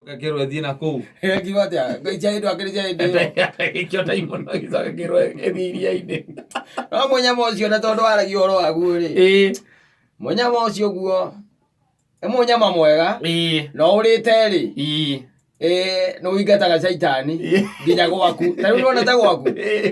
Gakĩrwo ĩthiĩ na kũu. Gĩkiuga atĩa? Ngai cia hĩndĩ akĩrĩ cia hĩndĩ ĩyo. Gĩkĩo ndaimono gĩcoka kĩrwo ĩthiĩ iria-inĩ. No mũnyama ũcio na tondũ waragia ũhoro waguo rĩ. Ĩĩ. Mũnyama ũcio guo nĩ mũnyama mwega Ĩĩ. no ũrĩte rĩ Ĩĩ. Ĩĩ, nĩ ũingataga caitani nginya gwaku. Ta rĩu nĩwona ta gwaku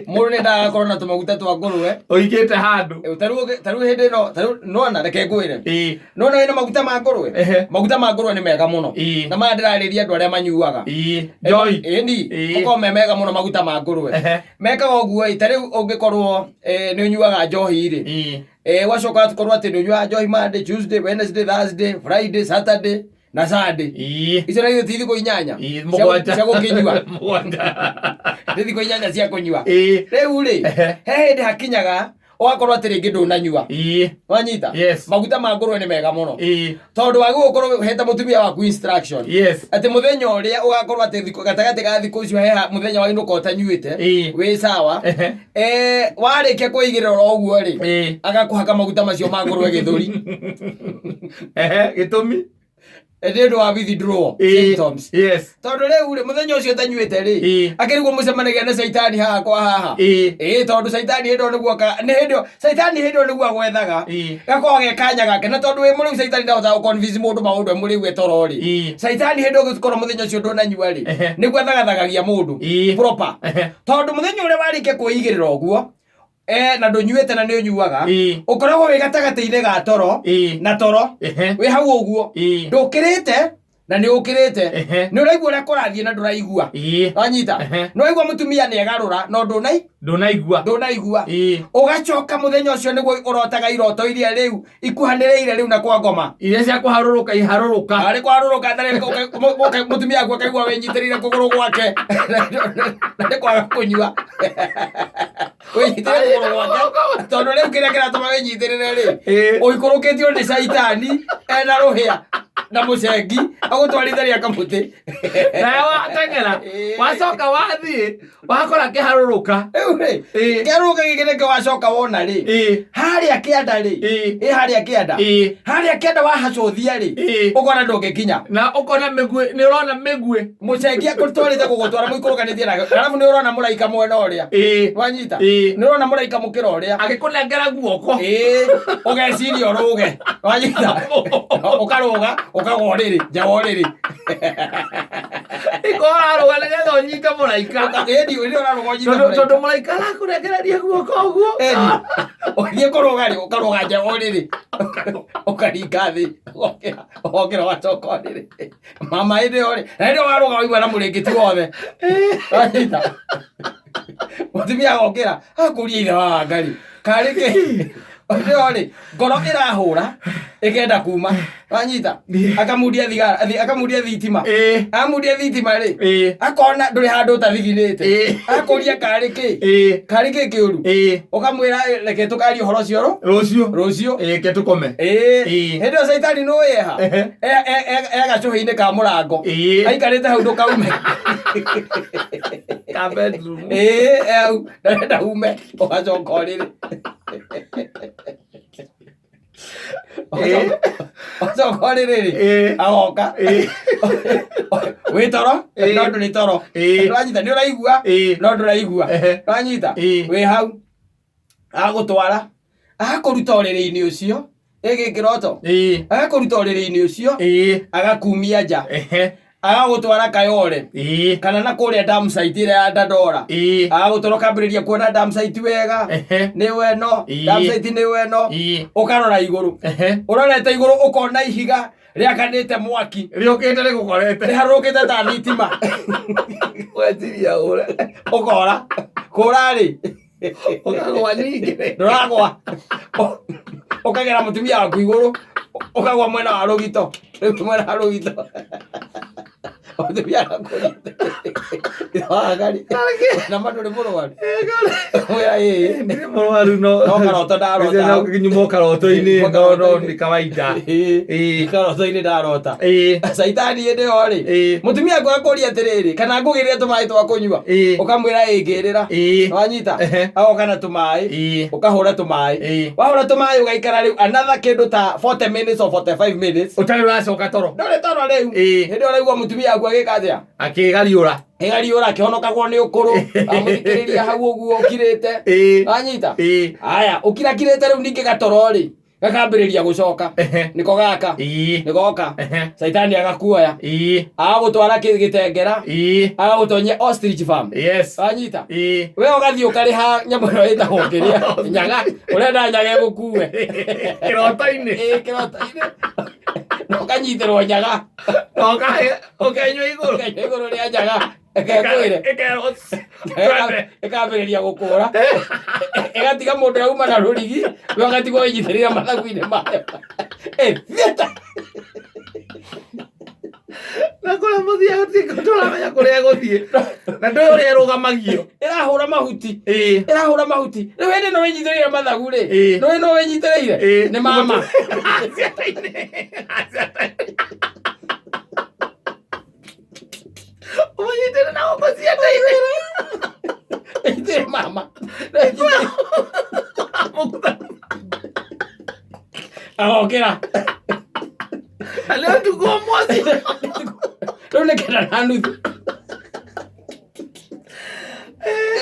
mũndũ nĩ endaga agakorwo na tũmaguta twa ngũrwe. Ũigĩte handũ. Ĩ, ta rĩu ta rĩu hĩndĩ ĩno ta rĩu nĩwona reke ngwĩre. Ĩĩ. Nĩwona wĩna maguta ma ngũrwe? Ehe. Maguta ma ngũrwe nĩ mega mũno. Ĩĩ. Na maya ndĩrarĩria andũ arĩa manyuaga. Ĩĩ. Njohi. Ĩni, Ĩĩ. makoragwo me mega mũno maguta ma ngũrwe. Ehe. Mekaga ũguo ĩ, ta rĩu ũngĩkorwo nĩ ũnyuaga njohi rĩ. Ĩĩ. Ũgacoka ũgakorwo atĩ nĩ ũnyuaga njohi Monday, Tuesday, Wednesday, Thursday, Friday, Saturday na Sunday. Ĩĩ. Icio na ithuĩ ti thikũ inyanya Ĩĩ, mũgwanja. cia gũkĩnyua. Mũgwanja. Nĩ thikũ inyanya cia kũnyua. Ĩĩ. Rĩu rĩ, Ehe. he hĩndĩ hakinyaga ũgakorwo atĩ rĩngĩ ndũnanyua. Ĩĩ. Wanyita? Yes. Maguta ma ngũrwe nĩ mega mũno. Ĩĩ. Tondũ wagĩrĩirwo gũkorwo ũhete mũtumia waku instruction. Yes. Atĩ mũthenya ũrĩa ũgakorwo atĩ thikũ gatagatĩ ga thikũ icio he mũthenya wainũka ũtanyuĩte. Ĩĩ. Wĩ sawa. Ehe. Warĩkia kwĩigĩrĩra oro ũguo rĩ, Ĩĩ. agakũhaka maguta macio ma ngũrwe gĩthũri. Ehe, gĩtũmi? Nĩ ũndũ wa withdrawal Ĩĩ. symptoms. Yes. Tondũ rĩu rĩ, mũthenya ũcio ũtanyuĩte rĩ, Ĩĩ. akĩrigwo mũcemanagia na caitani haha kwa haha. Ĩĩ. Ĩĩ, tondũ caitani hĩndĩ ĩyo nĩguo nĩ hĩndĩ ĩyo caitani hĩndĩ ĩyo nĩguo agwethaga. Ĩĩ. Gakoragwo ge kanya gake na tondũ wĩ mũrĩu caitani ndahotaga gũ-convince mũndũ maũndũ e mũrĩu e toro rĩ. Ĩĩ. Caitani hĩndĩ ĩyo gũkorwo mũthenya ũcio ndũnanyua rĩ, Ehe. nĩguo athagathagagia mũndũ. Ĩĩ. Proper. Ehe. Tondũ mũthenya ũrĩa warĩkia kwĩigĩrĩra ũguo, na ndũnyuĩte na nĩ ũnyuaga, Ĩĩ. ũkoragwo wĩ gatagatĩ-inĩ ga toro Ĩĩ. na toro. Ehe. Wĩ hau ũguo. Ĩĩ. Ndũkĩrĩte na nĩ ũkĩrĩte. Ehe. Nĩ ũraigua ũrĩa kũrathiĩ na ndũraigua. Ĩĩ. Wanyita? Ehe. Nĩ ũraigua mũtumia nĩ egarũra no Ndũnaigua. ndũnaigua. Ĩĩ. Ũgacoka mũthenya ũcio nĩguo ũrotaga iroto iria rĩu ikuhanĩrĩire rĩu na kwa ngoma. Iria cia kũharũrũka iharũrũka. Arĩ kwarũrũka na mũtumia waku akaigua wĩnyitĩrĩire kũgũrũ gwake na nĩ kwaga kũnyua. Wĩnyitĩrĩire kũgũrũ gwake tondũ rĩu kĩrĩa kĩratũma wĩnyitĩrĩre rĩ Ĩĩ. ũikũrũkĩtio nĩ caitani ena rũhĩa na mũcengi agũtwarithania kamũtĩ. Nawe wateng'era. Ĩĩ. Wacoka wathiĩ wakora kĩharũrũka. Rĩu rĩ Ĩĩ. kĩharũrũka gĩkĩ nĩkĩo wacoka wona rĩ Ĩĩ. harĩa kĩanda rĩ Ĩĩ. ĩ harĩa kĩanda Ĩĩ. harĩa kĩanda wahacũthia rĩ Ĩĩ. ũkona ndũngĩkinya Na ũkona mĩguĩ, nĩ ũrona mĩguĩ. Mũcengi akũtwarĩte gũgũtwara mũikũrũkanĩtie nake arabu nĩ ũrona mũraika mwena ũrĩa Ĩĩ. wanyita Ĩĩ. nĩ ũrona mũraika mũkĩra ũrĩa Agĩkũnengera guoko. Ĩĩ, ũgeciria ũrũge wanyita ũkarũga ũkagwa ũrĩrĩ nja wa ũrĩrĩ. Iko ũrarũga nĩgetha ũnyite mũraika. Ĩni ũrĩa ũrarũga ũnyite Tondũ mũraika. tondũ mũraika arakũnengereria guoko ũguo. Ĩni ũthiĩ kũrũga rĩ ũkarũga nja wa ũrĩrĩ ũkaringa thĩ ũgokĩra ũgokĩra ũgacoka ũrĩrĩ. Mama hĩndĩ ĩyo rĩ na hĩndĩ ĩyo warũga waigua na mũrĩngĩti wothe. Wanyita? Mũtumia agokĩra akũria ithe wa Wangari karĩ kĩ hĩndĩ ĩyo rĩ ngoro ĩrahũra ĩkenda kuma wanyita akamundia thigara akamundia thitima Ĩĩ. amundia thitima rĩ Ĩĩ. akona ndũrĩ handũ ũtathiginĩte Ĩĩ. akũria karĩ kĩ Ĩĩ. karĩ kĩ kĩũru Ĩĩ. ũkamwĩra reke tũkarie ũhoro ũcio rũ Rũciũ. rũciũ. Ĩĩ, ke tũkome. Ĩĩ. Ĩĩ. Hĩndĩ ĩyo caitani nĩ ũyeha Ehe. e gacũhĩ-inĩ ka mũrango Ĩĩ. aikarĩte hau ndũkaume. Ka bedroom. Ĩĩ, e hau ndarenda ume ũgacoka ũrĩrĩ. Ĩĩ. Ũgacoka ũrĩrĩ rĩ Ĩĩ. agoka Ĩĩ. wĩ toro Ĩĩ. no ndũrĩ toro. Ĩĩ. Ndũranyita nĩ ũraigua Ĩĩ. no ndũraigua. Ehe. Ndũranyita Ĩĩ. wĩ hau agũtwara agakũruta ũrĩrĩ-inĩ ũcio ĩgĩ kĩroto Ĩĩ. agakũruta ũrĩrĩ-inĩ ũcio Ĩĩ. agakumia nja Ehe. agagũtwara Kayole Ĩĩ. kana na kũrĩa dam site ĩrĩa ya Dandora Ĩĩ. agagũtwara ũkambĩrĩria kuona dam site wega Ehe. nĩ weno Ĩĩ. dam site nĩ weno Ĩĩ. ũkarora igũrũ Ehe. ũrorete igũrũ ũkona ihiga rĩakanĩte mwaki Rĩũkĩte rĩgũkorete. rĩharũrũkĩte ta thitima. Weciria ũre. Ũkora kũra rĩ Ũkagwa ningĩ. Ndũragwa ũkagera mũtumia waku igũrũ ũkagwa mwena wa rũgito rĩu mwena wa rũgito mũtumia akũnyita wagari na ma ndũrĩ mũrwaru mwĩra ĩĩ Ndirĩ mũrwaru no. No karoto ndarota. No nyuma karoto-inĩ no no nĩ kawaida. Ĩĩ. Ĩĩ. Karoto-inĩ ndarota. Ĩĩ. Caitani hĩndĩ ĩyo rĩ Ĩĩ. mũtumia aku akũria atĩrĩrĩ kana ngũgĩrĩre tũmaĩ twa kũnyua Ĩĩ. ũkamwĩra ĩ ngĩrĩra Ĩĩ. wanyita Ehe. agoka na tũmaĩ Ĩĩ. ũkahũra tũmaĩ Ĩĩ. wahũra tũmaĩ ũgaikara rĩu another kĩndũ ta 40 minutes or 45 minutes Ũtarĩ ũracoka toro. ndũrĩ toro rĩu Ĩĩ. hĩndĩ ĩyo ũraigua mũtumia waku agĩka atĩa? Akĩgariũra. Ĩgariũra akĩhonokagwo nĩ ũkũrũ amũthikĩrĩria hau ũguo ũkirĩte. Wanyita? Aya, ũkirakirĩte rĩu ningĩ gatoro rĩ gakambĩrĩria gũcoka. Nĩko gaka. Nĩgoka. Caitani agakuoya. Agagũtwara gĩtengera. Agagũtonyia ostrich farm. Yes. Wanyita? We ũgathiĩ ũkarĩha nyamũ ĩno ĩtagwo kĩrĩa nyaga, ũrenda nyaga ĩgũkue. Kĩroto-inĩ. Ĩĩ, kĩroto-inĩ. Na ũkanyitĩrwo nyaga. Na ũkenyua igũrũ. Ũkenyua igũrũ rĩa nyaga. Ĩkekwĩre. Ĩkerwo twende. Ĩkambĩrĩria gũkũra. Ĩgatiga mũndũ auma na rũrigi, we ũgatigwo wĩnyitĩrĩire mathagu-inĩ mayo. Ĩ, theatre. Na kũrĩa mũthiaga tũramenya kũrĩa ĩgũthiĩ. Na ndũĩ ũrĩa ĩrũgamagio. Ĩrahũra mahuti. Ĩrahũra mahuti. Rĩu hĩndĩ ĩno wĩnyitĩrĩire mathagu rĩ. Ndũĩ no wĩnyitĩrĩire? Nĩ mama. Ũmũnyitĩre na gũkũ cianda-inĩ. Wĩnyitĩrĩire mama. Agokĩra. Na nĩ ũtukũ ũmũthĩ. Rĩu nĩ 9:30.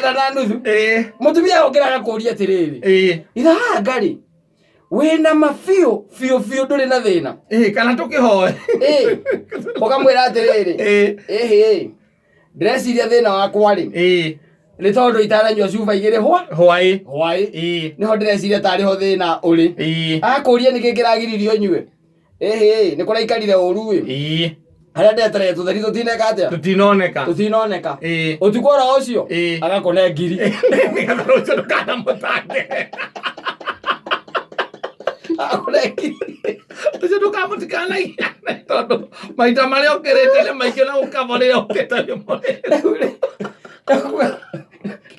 9:30. Mũtumia okĩra agakũria atĩrĩrĩ. Ithahanga rĩ, wĩna ma biũ biũ biũ ndũrĩ na thĩna. Kana tũkĩhoe. Ũkamwĩra atĩrĩrĩ. Ĩhĩ. Ndĩreciria thĩna wakwa rĩ. Nĩ tondũ itaranyua cuba igĩrĩ hwaĩ. Hwaĩ. Nĩho ndĩreciria tarĩ ho thĩna ũrĩ. Akũria nĩkĩ kĩragiririe ũnyue. Ĩhĩ, nĩ kũraikarire ũru ĩ. Harĩa ndeterere tũtheri tũtineka atĩa? Tũtinoneka. Tũtinoneka. Ũtukũ oro ũcio agakũne ngiri. Nĩgetha rũciũ ndũkanamũtange. Agakũne ngiri. Ũcio ndũkamũtikanagiane tondũ maita marĩa ũkĩrĩte nĩ maingĩ na gũkaba rĩrĩa ũkĩte nĩ mũrĩre.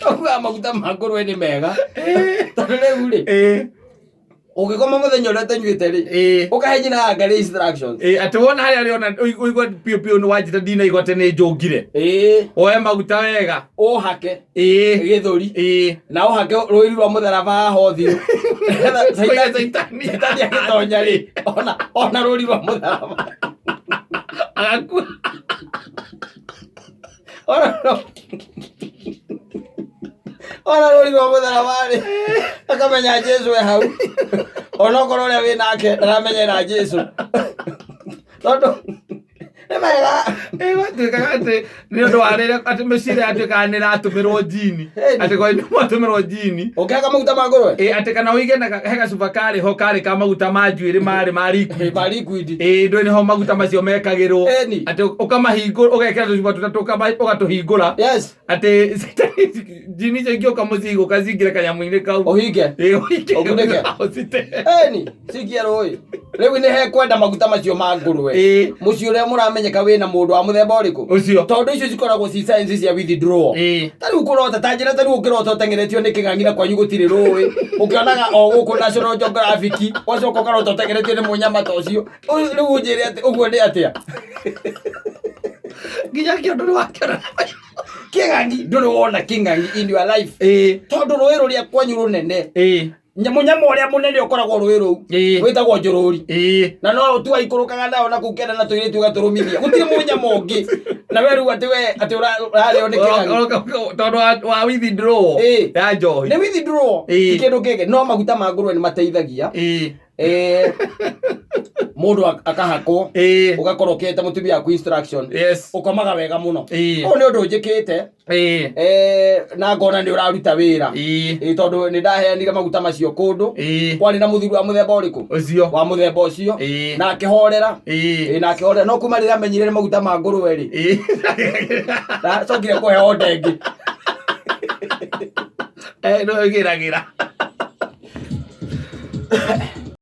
Ũkuaga maguta ma ngũrwe nĩ mega. Tondũ rĩu rĩ, ũngĩkoma mũthenya ũrĩa ũtanyuĩte rĩ, ũkahe nyina wa Ngarĩ instructions. Atĩ wona harĩa ũrĩona ũigua piũ piũ nĩ wanjĩta ndinaigua atĩ nĩ njũngire. Woe maguta wega. Ũhake. Gĩthũri. Na ũhake rũiri rwa mũtharaba haha ũthiũ. Kũiga caitani. Caitani agĩtonya rĩ, ona rũri rwa mũtharaba. Agakua. Ona rũri rwa mũtharaba rĩ, akamenya Jesũ e hau. Onokorwo ũrĩa wĩ nake ndaramenya ena Jesũ. Tondũ nĩ mega. Ĩgwatuĩkaga atĩ nĩ ũndũ wa rĩrĩa atĩ mĩciĩ ĩrĩa yatuĩkaga nĩ ĩratũmĩrwo njini. Atĩ kwa nĩ mwatũmĩrwo njini. Ũkĩhaka maguta ma ngũrwe? Atĩ kana ũige na he gacuba karĩ ho karĩ ka maguta ma njuĩrĩ marĩ ma liquid. Ma liquid. Ndũĩ nĩho maguta macio mekagĩrwo. Atĩ ũkamahingũra ũgekĩra tũcuba tũtatũ ũgatũhingũra. Yes. Atĩ njini icio ingĩũka mũciĩ igũka cingĩre kanyamũ-inĩ kau. Ũhinge. Ũhinge. Ũkunĩke. Ũcite. Ĩni, cikie rũĩ. Rĩu nĩ hekwenda maguta macio ma ngũrwe. Mũciĩ ũrĩa mũramenyeka wĩna mũndũ wa mũthemba ũrĩkũ? Ũcio. Tondũ icio cikoragwo ci signs cia withdrawal. Ta rĩu kũrota, ta njĩra ta rĩu ũkĩrota ũteng'eretio nĩ kĩng'ang'i na kwanyu gũtirĩ rũĩ. Ũkĩonaga o gũkũ National Geographic, ũgacoka ũkarota ũteng'eretio nĩ mũnyama ta ũcio. Rĩu ũnjĩre atĩ ũguo nĩ atĩa? Nginya kĩondo nĩ wakĩona. Kĩng'ang'i ndũrĩ wona kĩng'ang'i in your life. Tondũ rũĩ rũrĩa kwanyu rũnene. Mũnyama ũrĩa mũnene ũkoragwo rũĩ rũu wĩtagwo njũrũri. Na no tu aikũrũkaga nao na kũu kĩanda na tũirĩtu ũgatũrũmithia. Gũtirĩ mũnyama ũngĩ. Na we rĩu atĩ we atĩ ũrarĩo nĩ kĩng'ang'i. Tondũ wa withdrawal ya njohi. Nĩ withdrawal. Ti kĩndũ kĩngĩ. No maguta ma ngũrwe nĩ mateithagia. Mũndũ akahakwo. Ũgakorwo ũkĩhete mũtumia waku instruction. Yes. Ũkomaga wega mũno. Ũyũ nĩ ũndũ njĩkĩte. Na ngona nĩ ũraruta wĩra. Tondũ nĩ ndaheanire maguta macio kũndũ. Kwarĩ na mũthuri wa mũthemba ũrĩkũ? Ũcio. Wa mũthemba ũcio. Na akĩhorera. Na akĩhorera. No kuma rĩrĩa amenyire nĩ maguta ma ngũrwe rĩ. Ndacokire kũheo ndengĩ. No ĩgĩragĩra.